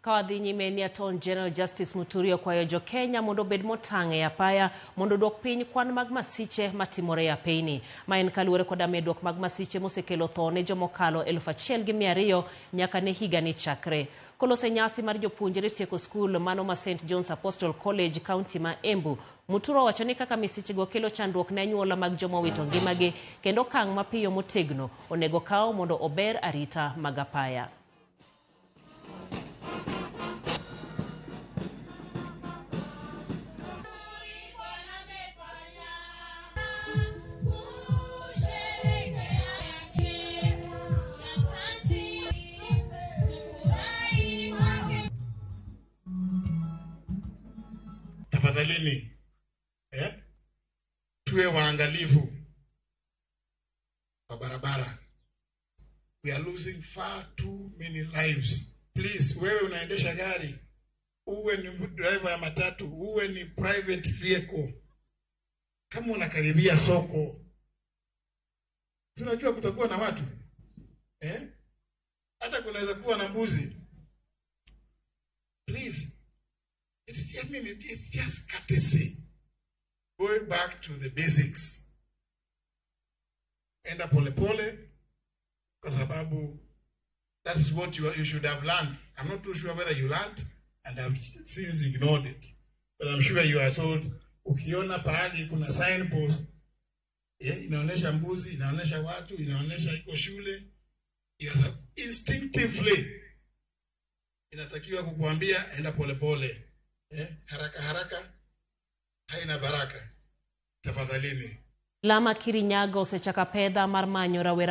Ka wadhi nyime ni Attorney General Justice Muturi okwayo jo Kenya mondo obed motang' e apaya mondo oduok piny kwan mag masiche matimore e apeyni. Ma en kaluwore koda medruok mag masiche mosekelo tho ne jomokalo 1,200 nyaka ne higani chakre. Koloso e nyasi mar jopuonjre tieko skul mano ma St John's Apostle College, kaunti ma Embu, Muturi owacho ni kaka misichego kelo chandruok ne anyuola mag joma owito ngimagi kendo okang' mapiyo motegno onego kaw mondo ober arita mag apaya. Tafadhalini, eh, tuwe waangalifu kwa barabara. We are losing far too many lives. Please, wewe unaendesha gari, uwe ni driver ya matatu, uwe ni private vehicle, kama unakaribia soko, tunajua kutakuwa na watu eh? Hata kunaweza kuwa na mbuzi. Please, it's, I mean, it's just courtesy. Going back to the basics. Enda polepole kwa sababu that's what you should have learned. I'm not too sure whether you learned and have since ignored it. But I'm sure you are told, ukiona pahali kuna signpost, yeah, inaonyesha mbuzi, inaonyesha watu, inaonyesha iko shule, you are instinctively inatakiwa kukuambia enda polepole. Haraka haraka haina baraka. Tafadhalini. Lama Kirinyaga osechako apedha mar manyo rawera